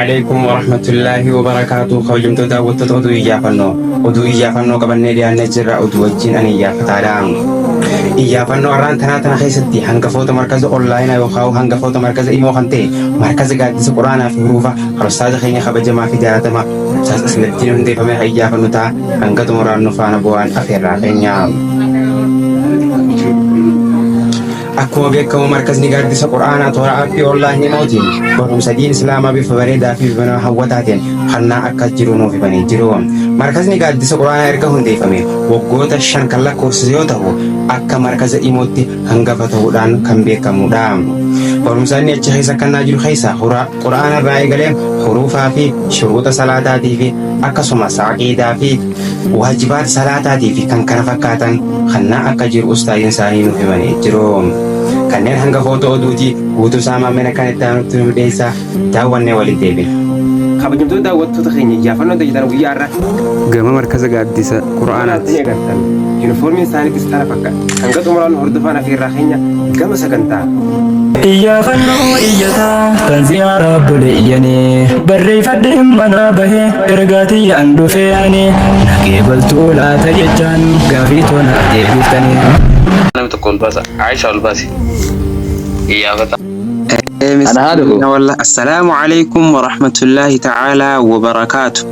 alaikum warahmatullaahi wabarakaatu. Kabajamtoota daawwattoota oduu iyyaafannoo. Oduu iyyaafannoo qabannee dhiyaannee jirra. Oduu wajjin ani iyyaafataadha. Iyyaafannoo har'aan tanaa tana keessatti hangafoota markaza onlaayinaa yookaan hangafoota markaza imoo kan ta'e markaza gaaddisa quraanaa fi huruufa kan ustaaza keenya kabajamaa fi jaalatamaa ustaaz Aslattiin hundeeffamee kan iyyaafannu ta'a. Hanga xumuraan nu faana bu'aan afeerraa keenya. Akkuma beekamu markazni gaaddisa Qur'aanaa toora aappii onlaayinii mootiin barumsa diin Islaamaa bifa bareedaa fi bifa nama hawwataatiin kannaa akka jiru nuuf himanii jiru. Markazni gaaddisa Qur'aanaa erga hundeeffame waggoota 5 kan lakkoofsise yoo tahu akka markaza imootti hangafa tahuudhaan kan beekamuudha. Barumsa inni achi keessa kannaa jiru keessa Qur'aana irraa eegalee huruufaa fi shuruuxa salaataatii fi akkasumas aqiidaa fi waajibaat salaataatii fi kan kana fakkaatan kannaa akka jiru ustaaziin isaanii nuuf himanii jiru. Kanneen hangafoota oduuti guutuu isaa maammeen akkan itti aanutti nuuf dhiyeessa daawwannee walitti deebina. Kabajamtoota daawwattoota keenya iyyaafannoo tajaajila guyyaa har'a Gama markaza gaaddisa Qur'aanaati. ni agartan. Yuunifoormiin isaaniitis tana fakkaata. Hanga xumuraan hordofaan afeerraa keenya gama sagantaa. Iyyaafannoo iyyataa tan ziyaaraa obboleeyyanii barreeffadheen manaa bahee ergaa tiyyaan dhufee ani naqee galtuu laata jechaan gaafii toona deebiftanii. Namni tokko ol baasa. Aisha ol baasi. Iyyaafata. Ana haa dhufu. Miskiina wallah. Assalaamu alaikum warahmatullaahi ta'aalaa wabarakaatu.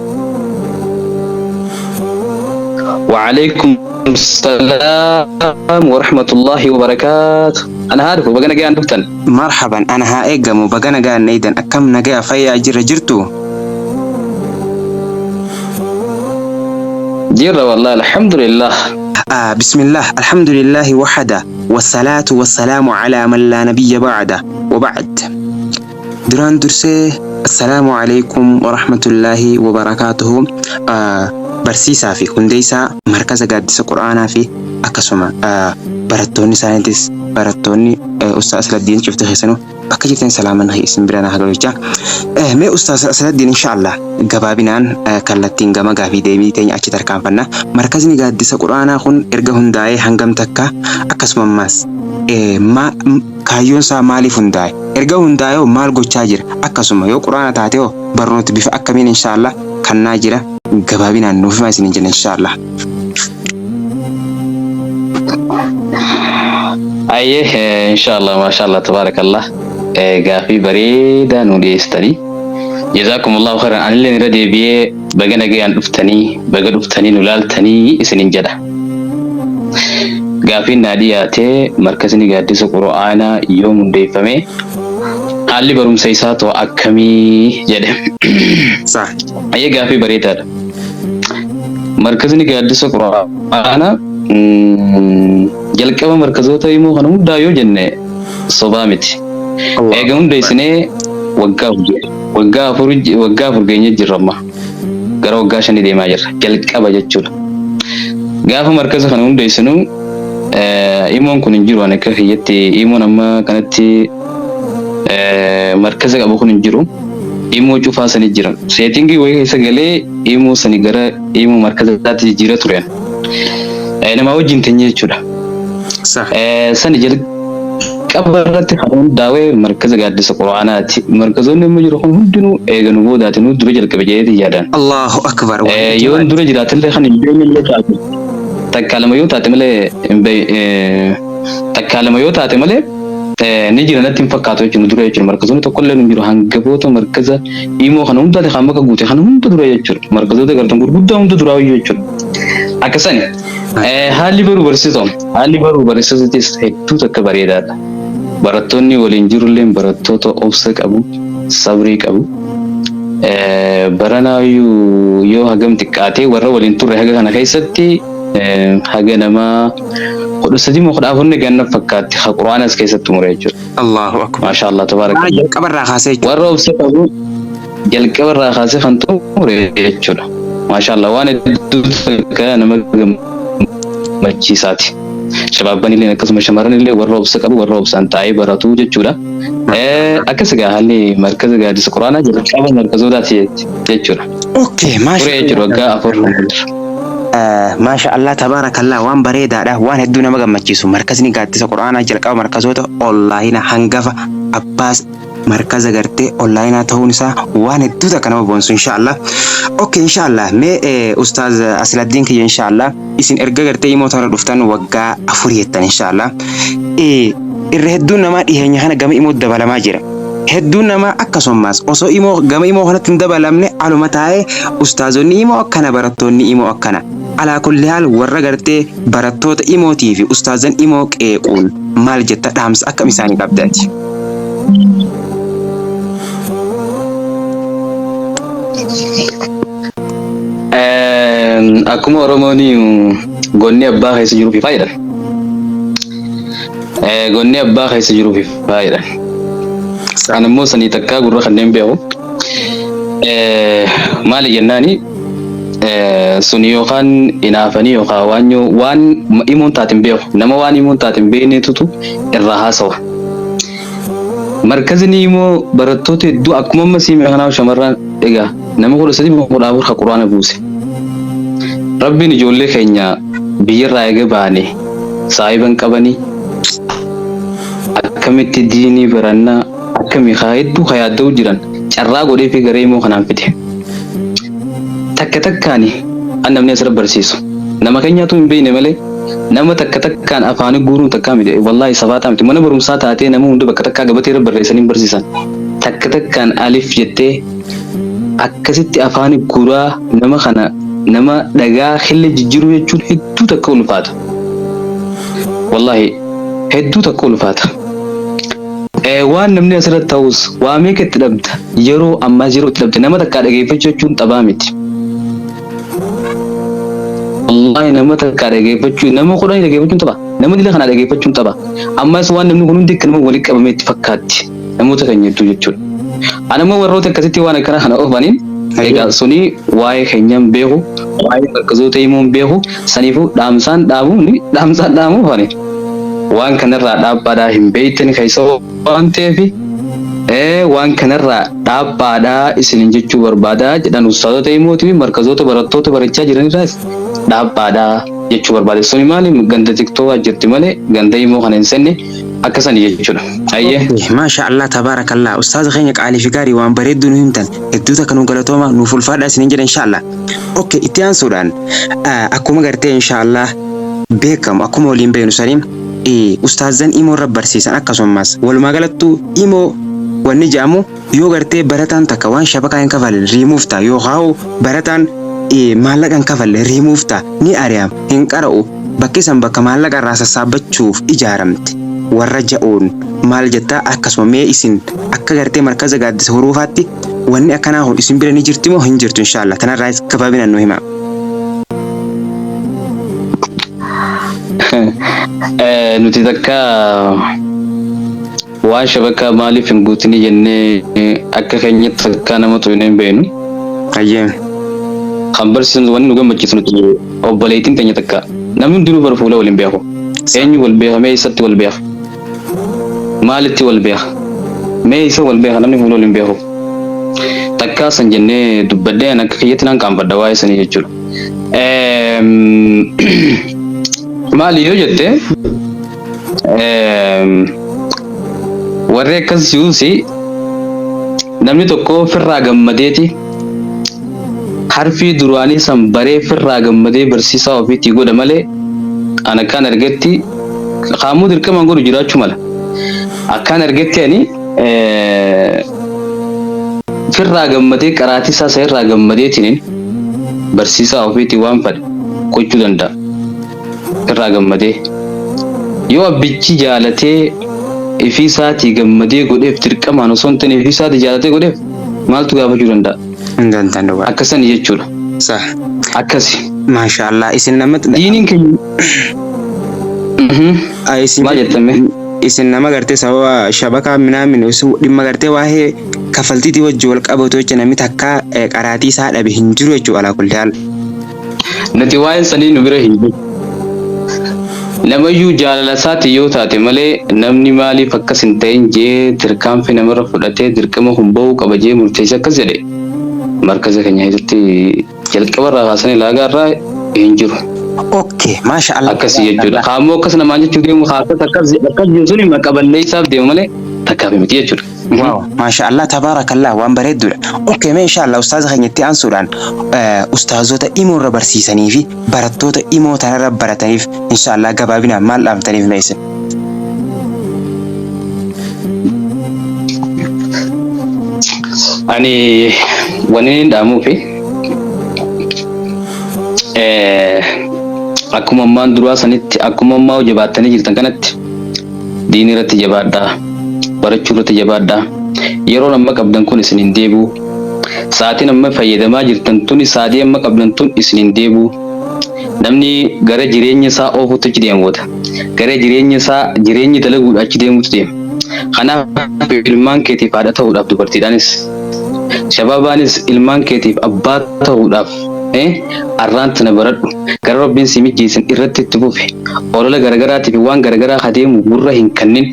وعليكم السلام ورحمة الله وبركاته. أنا هارف وبقنا جاي دفتن. Marhaban ana haa eegamu baga nagaan eeydan akkam nagaya fayyaa jirra jirtu. جيرة والله الحمد لله. Bismillah alhamdulillahi wahada wassalaatu wassalaamu alaa man laa nabiyya ba'da wa ba'd. Duraan dursee assalaamu alaikum warahmatullaahi wabarakaatuhu. Barsiisaa fi hundeessaa markaza gaaddisa qur'aanaa fi akkasuma barattoonni isaaniitis barattoonni ustaaz Asladdiin cufti keessanuu bakka jirtan salaaman isin bira naa galu jecha. Mee ustaaz Asladdiin inshaallah gabaabinaan kallattiin gama gaafii deebii teenya achi tarkaanfanna. Markazni gaaddisa qur'aanaa kun erga hundaa'ee hangam takka akkasuma ammaas kaayyoon isaa maaliif hundaa'e? Erga hundaa'ee hoo maal gochaa jira? Akkasuma yoo qur'aana taate hoo barnoota bifa akkamiin inshaallah kannaa jira? Gabaabinaan nuuf himaa isiniin jenna inshaallah. Ayyee inshallah mashallah tabarakallah gaafii bareedaa nu dhiyeessitanii. Jazakumullahu khairan anillee irra deebi'ee baga nagayaan dhuftanii baga dhuftanii nu laaltanii isinin jedha. Gaafiin naa dhiyaatee markazni gaaddisa qur'aanaa yoom hundeeffame haalli barumsa isaa too akkamii jedhe. Sa. Ayyee gaafii bareedaadha. Markazni gaaddisa qur'aanaa jalqaba markazoota himuu kana hundaa yoo jenne sobaa miti. Eega hundeessinee waggaa 4 waggaa 4 geenyee jirra amma. Gara waggaa 5 deemaa jirra. Jalqaba jechuudha. Gaafa markaza kana hundeessinu imoon kun hin jiru ani akka kiyyatti imoon amma kanatti markaza qabu kun hin jiru. Imoo cufaa sani jira. Seetingii wayii keessa galee imoo sani gara imoo markazaatti jijjiira tureen. Namaa wajjin teenye jechuudha. Sa. Sani jalqaba irratti kan hundaa'e markaza gaaddisa quraanaati. Markazoonni amma jiru kun hundinuu eega nu boodaati nu dura jalqabe jedheeti yaadaan. Allahu akbar. Yoon dura jiraatillee kan hin beekne illee taate takka lama yoo taate malee hin takka lama yoo taate malee ni jira natti hin fakkaatu jechuudha dura jechuudha. Markazoonni tokkollee hin jiru hangafoota markaza imoo kana hundaati kan bakka guute kana hunda dura jechuudha. Markazoota gartan gurguddaa hunda duraa iyyuu jechuudha. Akkasani haalli baruu barsiisoo haalli baruu barsiisuutis hedduu takka bareedaadha. Barattoonni waliin jirullee barattoota obsa qabu, sabrii qabu. Baranaayyuu yoo hagam xiqqaatee warra waliin turre haga kana keessatti haga nama 13 moo 14 ni ganna fakkaatti ha qur'aanas keessatti xumure jechuudha. Allahu akbar. Maasha Allah tabaarakallah. Jalqaba irraa kaasee jechuudha. Warra obsa qabu jalqaba irraa kaasee kan xumure jechuudha. Maasha Allah waan hedduu takka nama gammachiisaati. Shabaabban illee akkasuma shamarran illee warra obsa qabu warra obsaan taa'ee baratu jechuudha. Akkas egaa haalli markaza gaaddisa quraanaa jalqaba markazootaati jechuudha. Okay, maasha Turee jechuudha waggaa 4. Maasha Allah tabaarakallah waan bareedaadha waan hedduu nama gammachiisu markazni gaaddisa quraanaa jalqaba markazoota onlaayina hangafa abbaas Markaza gartee onlaayinaa ta'uun isaa waan hedduu takka nama boonsu inshaallah. Okay, inshaallah, mee Ustaaz Asladdiin kiyya, inshaallah isin erga gartee imo tana dhuftan waggaa 4 jettan inshaallah. Irra hedduun namaa dhiheenya kana gama imo dabalamaa jira. Hedduun namaa akkasumas osoo imo gama imo kanatti hin dabalamne aluma taa'ee ustaazonni imo akkana, barattoonni imo akkana. Alaa kulli haal warra gartee barattoota imootii fi ustaazan imoo qeequun maal jetta, dhaamsa akkam isaanii qabdaati? Akkuma Oromoon gonni abbaa keessa jiruuf ifaa jedhan. Gonni abbaa keessa jiruuf ifaa jedhan. Ani immoo sanii takkaa gurra kanneen beeku. Maali jennaani, suni yookaan inaafanii yookaan waan waan himuun taate hin beeku. Nama waan himuun taate hin beeknetutu irraa haasawa. Markazni immoo barattoota hedduu akkuma amma siime kanaaf shamarran egaa nama 13 14 ka quraana buuse. Rabbiin ijoollee keenya biyyarraa eega baane saahiban qabanii akkamitti diinii barannaa akkamii kaa hedduu ka yaadda'u jiran carraa godhee fi garee immoo kanaan fide. Takka takkaani an namni asirra barsiisu. Nama keenyaatu hin beekne malee nama takka takkaan afaanii guuruun takkaa miti. Wallaahi safaataa miti. Mana barumsaa taatee nama hunda bakka takkaa gabatee irra barreessanii hin barsiisan. Takka takkaan alif jettee akkasitti afaanii guuraa nama kana nama dhagaa xillee jijjiiruu jechuun hedduu takka ulfaata. Wallaahi hedduu takka ulfaata. Waan namni asirratti ta'us waa meeqa itti dhabda, yeroo ammaas yeroo itti dhabda. Nama takkaa dhageeffachuu jechuun taphaa miti. Wallaahi nama takkaa dhageeffachuu, nama 10 dhageeffachuun tapha. Nama dila kanaa dhageeffachuun tapha. Ammas waan namni kun hundi akka nama walitti qabamee itti fakkaatti. Namoota keenya hedduu jechuudha. Ani immoo warroota akkasitti waan akkana kana oofaniin egaa suni waa'ee keenyaan beeku, waa'ee markazoota himuun beeku, saniifuu dhaamsaan dhaamuun dhaamsaan dhaamuuf ani waan kanarraa dhaabbaadhaa hin beeytan keessa waan ta'eef waan kanarraa dhaabbaadhaa isinin jechuu barbaadaa jedhan. Ustaazota himootii fi markazoota barattoota barachaa jiranirraas dhaabbaadhaa jechuu barbaade. Suni maali, ganda tiktookaa jirti malee ganda himoo kana hin senne akkasani jechuudha. Ayyee. Maasha Allah, tabaarakallah, ustaaza keenya qaalii fi gaarii, waan bareedduu nu himtan, hedduu takka nu galatooma, nuuf ulfaadha isinin jedha inshaallah. Okay, itti aansuudhaan akkuma gartee inshaallah beekamu, akkuma waliin beeknu sanii ustaazan imoo irra barsiisan, akkasumas walumaa galattuu imoo wanni jedhamu yoo gartee barataan takka waan shabakaa hin kafalle riimuuf ta'a, yookaan barataan maallaqa hin kafalle riimuuf ta'a, ni ari'ama, hin qara'u, bakki san bakka maallaqa irraa sassaabbachuuf ijaaramte warra ja'uun maal jettaa? Akkasuma mee isin akka gartee markaza gaaddisa huruufaatti wanni akkanaa kun isin bira ni jirti moo hin jirtu? Inshaallah tanarraas gabaabinaan nu hima. Nuti takka waan shabakaa maaliif hin guutini jennee akka keenyatti takka nama xuyinee hin beeknu. Ayyee. Kan barsiisnu wanni nu gammachiisu nuti obboleettiin teenya takka namni hundinuu bara fuula waliin beeku. Eenyu wal beeka? Mee eessatti wal beeka? Maalitti wal beeka? Mee isa wal beeka namni fuula waliin beeku? Takkaa san jennee dubbadhee an akka kiyyatti nan qaanfadha waa'ee sanii jechuudha. Maali yoo jette, warri akkas jiruusi namni tokko firraa gammadeeti harfii duraanii san baree firraa gammadee barsiisaa ofiitii godha malee an akkaan argetti qaamuu dirqamaan godhu jiraachuu mala. Akkaan argetti ani firraa gammadee qaraatii isaa isa irraa gammadeetiin barsiisaa ofiitii waan fedhe gochuu danda'a. Firraa gammadee. Yoo abbichi jaalatee ifii isaatii gammadee godheef, dirqamaan osoo hin ta'in ifii isaatii jaalatee godheef, maaltu gaafachuu danda'a? Hin danda'an dhugaa. Akkasani jechuudha. Sah. Akkasi. Maasha Allah, isin namatti Diiniin keenya. Isin Maal jettame? Isin nama gartee sababa shabakaa minaamin dhimma gartee waa'ee kaffaltiitii wajji wal qabatu jecha namni takka qaraatii isaa dhabe hin jiru jechuudha alaa kulli haal. Nuti waa'een sanii nu bira hin jiru. Namayyuu jaalala isaati yoo taate malee namni maaliif akkas hin ta'in jee tirkaanfii namarra fudhatee dirqama kun bahuu qaba jee murteessee akkas jedhe markaza keenya keessatti jalqabarraa kaasanii laagaa irraa hin jiru. Okay, maasha Allah. Akkasii jechuudha. Kaammoo akkas namaan jechuu deemu akkas akkas akkas jiru suni maqaballee isaaf deemu malee takkaaf miti jechuudha. Waaw, maasha Allah, tabaarakallah, waan bareedduudha. Okay, mee insha Allah ustaaza keenya itti aansuudhaan ustaazota imoo irra barsiisanii fi barattoota imoo tanarra barataniif insha Allah gabaabinaan maal dhaamtaniif mee isin? Ani wanni inni dhaamuufi akkuma ammaan duraa sanitti, akkuma ammaa jabaattanii jirtan kanatti diinii irratti jabaadhaa, barachuu irratti jabaadhaa. Yeroon amma qabdan kun isin hin deebi'u. Sa'aatiin amma fayyadamaa jirtan tuni, sa'aatii amma qabdan tun isin hin deebi'u. Namni gara jireenya isaa oofuutti achi deema booda. Gara jireenya isaa jireenyi dalaguudha achi deemuutu deema. Kanaaf ilmaan keetiif haadha ta'uudhaaf, dubartiidhaanis shabaabaanis ilmaan keetiif abbaa ta'uudhaaf arraan tana baradhu, gara Rabbiin si mijjeessan irratti itti fufi. Olola garagaraatiif waan garagaraa kadeemu gurra hin kannin,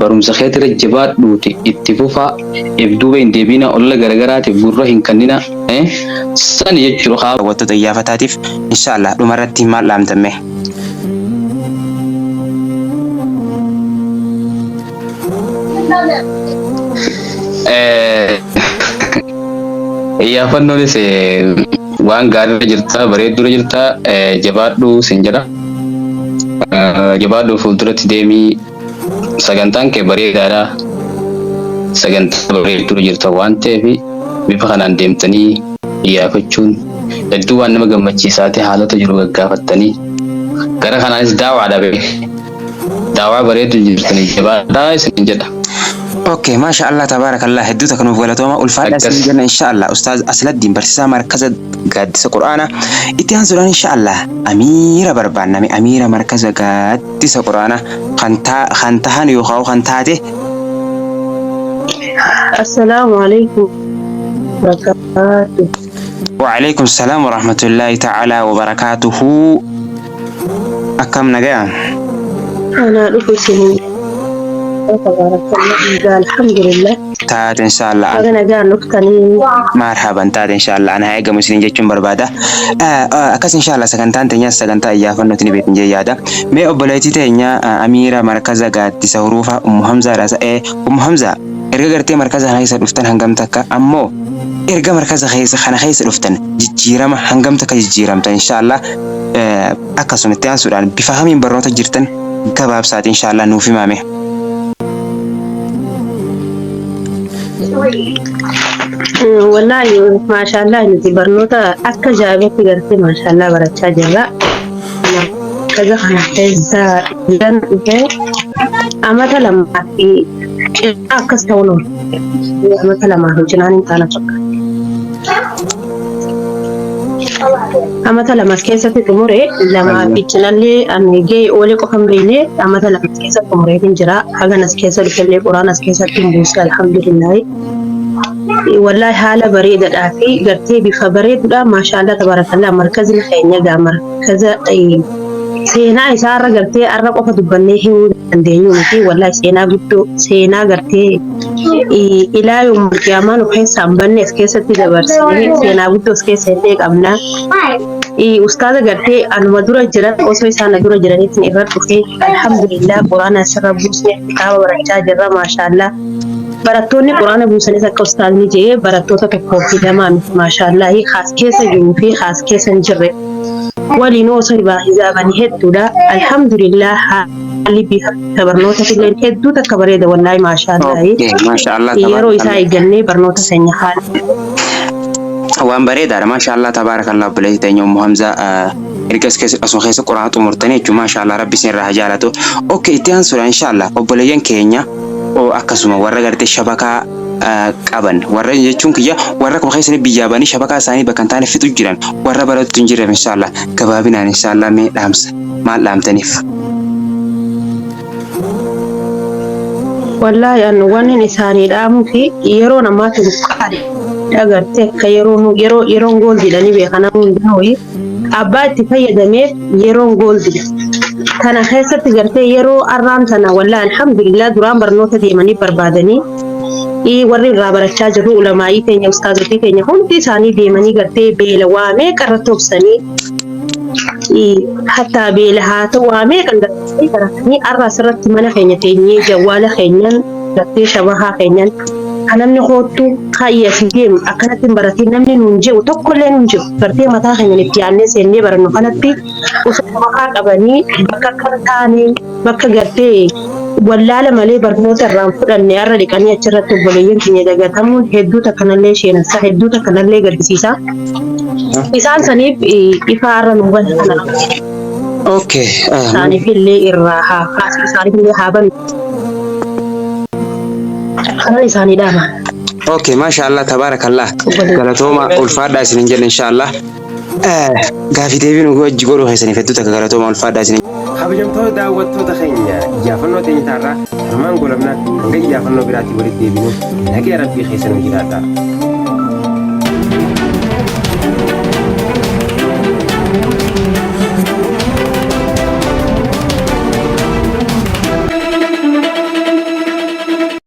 barumsa keetirra jabaadhuuti itti fufaa, if duuba hin deebiinaa, olola garagaraatiif gurra hin kannina sani jechuudha. Daawwattoota iyyaafataatiif insha Allah dhumarratti maal dhaamtan mee? Iyyaafannoonis waan gaariirra jirta, bareeddurra jirta, jabaadhu sin jedha. Jabaadhu, fuulduratti deemii, sagantaan kee bareedaadha. Sagantaa bareeddurra jirta waan ta'eef bifa kanaan deemtanii iyyaafachuun hedduu waan nama gammachiisaa ta'e, haalota jiru gaggaafattanii gara kanaanis daawaadha beek. Daawaa bareedu jirtanii, jabaadhaa isin jedha. Okay, maasha Allah, tabaarakallah, hedduu takka nuuf galatooma, ulfaadhaa Akkas. isin jenna insha Allah. Ustaaz Asladdiin, barsiisaa markaza Gaaddisa Qur'aanaa. Itti aansuudhaan insha Allah amiira barbaanname, amiira markaza Gaaddisa Qur'aanaa kan tahan yookaan kan taate. Assalaamu alaikum wabarakatuh. وعليكم السلام ورحمة الله تعالى وبركاته. Akkam, nagaya? Anaa dhufu isin. Tabarakallah. Alhamdulillah. Taate insha Allah. Baga nagaan dhuftanii. Marhaban, taate insha Allah. Ana haa eegamu isiniin jechuun barbaada. Akkas insha Allah sagantaan teenyas sagantaa iyyaafannootti ni beektin jee yaada. Mee obboleettii teenya amiira markaza Gaaddisa Huruufaa Ummu Hamzaadha. Ummu Hamzaa, erga gartee markaza kana keessa dhuftan hangam takka, ammoo erga markaza keessa kana keessa dhuftan jijjiirama hangam takka jijjiiramtan insha Allah? Akkasuma itti aansuudhaan bifa kamiin barnoota jirtan gabaabsaati insha Allah nuuf himaame. Wallaahi maashaallah, nuti barnoota akka ajaa'ibatti gartee maashaallah barachaa jirra. Markaza kana keessa jiran dhufee amata 2 fi cinaa akkas ta'uun oolu. Amata 2 fi cinaan hin taana fakkaata. Amata 2 keessatti xumure, 2 fi cinallee ani gahee oolee qofa hin beekne, amata 2 keessa xumureetiin jira. Hagan as keessa dhufellee quraan as keessatti hin buuse, alhamdulillahi. Wallaahi haala bareedaadhaa fi gartee bifa bareeduudha, maashaallah tabarakallah. Markazni keenya gaa markaza seenaa isaa irra gartee arra qofa dubbannee himuu dandeenyu miti. Wallaahi seenaa guddoo, seenaa gartee ilaa yoomul qiyaamaa nu keessaa hin banne as keessatti dabarsinee, seenaa guddoo as keessa illee qabna. Ustaaza gartee anuma dura jiran, osoo isaan na dura jiranitti irra dhufee, alhamdulillah, quraana asirra buusnee kitaaba barachaa jirra, maashaallah. Barattoonni quraana buusanis akka ustaazni jedhee barattoota tokkoo fi lamaa miti, maashaallah, kaas keessa jiruu fi kaas keessa hin jirre waliin osoo hizaabanii hedduudha. Alhamdulillah, haalli bifa barnoota illee hedduu takka bareeda, wallaahi maashaallah. Okay, maasha Allah Yeroo isaa tabaarakallah. eeggannee barnoota keenya haala Waan bareedaadha, maasha Allah tabaarakallah. Obboleettii teenya Ummu Hamzaa, erga as keessa asuma keessa quraana xumurtanii jechuun, maasha Allah, rabbi isin irraa haa jaalatu. Okay, itti aansuudhaan insha Allah obboleeyyan keenya akkasuma warra gartee shabakaa qaban, warra jechuun kiyya warra akkuma keessanii biyyaa banii shabakaa isaanii bakka hin taane fixu jiran, warra baratutti hin jirreef insha Allah gabaabinaan insha Allah mee dhaamsa maal dhaamtaniif? Wallaahi an wanni isaanii dhaamuu fi yeroo namaatti qaali agartee akka yeroo yeroon gold iidha ni beeka namni hundinuu, abbaa itti fayyadameef yeroon gold iidha. Kana keessatti gartee yeroo arraan tana, wallaahi alhamdulillah, duraan barnoota deemanii barbaadanii warri irraa barachaa jiru ulamaa'ii teenya, ustaazotii teenya, hundi isaanii deemanii gartee beela waa meeqa irratti obsanii, hatta beela haa ta'u waa meeqa gartee baratanii, arra asirratti mana keenya teenyee jawwaala keenyan gartee shabahaa keenyan Kan namni koottu ka'ii asii deemu akkanatti hin baratiin namni nuun jedhu tokkollee nuun jiru. Gartee mataa keenyan itti yaadnee seennee barannu kanatti osoo maqaa qabanii bakka akka taane bakka gartee wallaala malee barnoota irraan fudhanne har'a dhiqanii achirratti obboleeyyan keenya dagatamuun hedduu takkanallee sheenessaa hedduu takkanallee gaddisiisa. Isaan saniif ifa har'a nu bane kana. Okay. Isaaniif illee irraa haa kaasu isaaniif illee haa banu. Kanan isaanii dhaama. Okay, masha Allah, tabaarakallah. Galatooma ulfaadhaa isinin jenna insha Allah. Gaafii deebii nu wajji godhuu keessaniif hedduu takka galatooma ulfaadhaa isinin. Kabajamtoota daawwattoota keenya iyyaafannoo teenya taarraa kanumaan goolabna hanga iyyaafannoo biraatii walitti deebinu nagaya rabbii keessa nu jiraadha.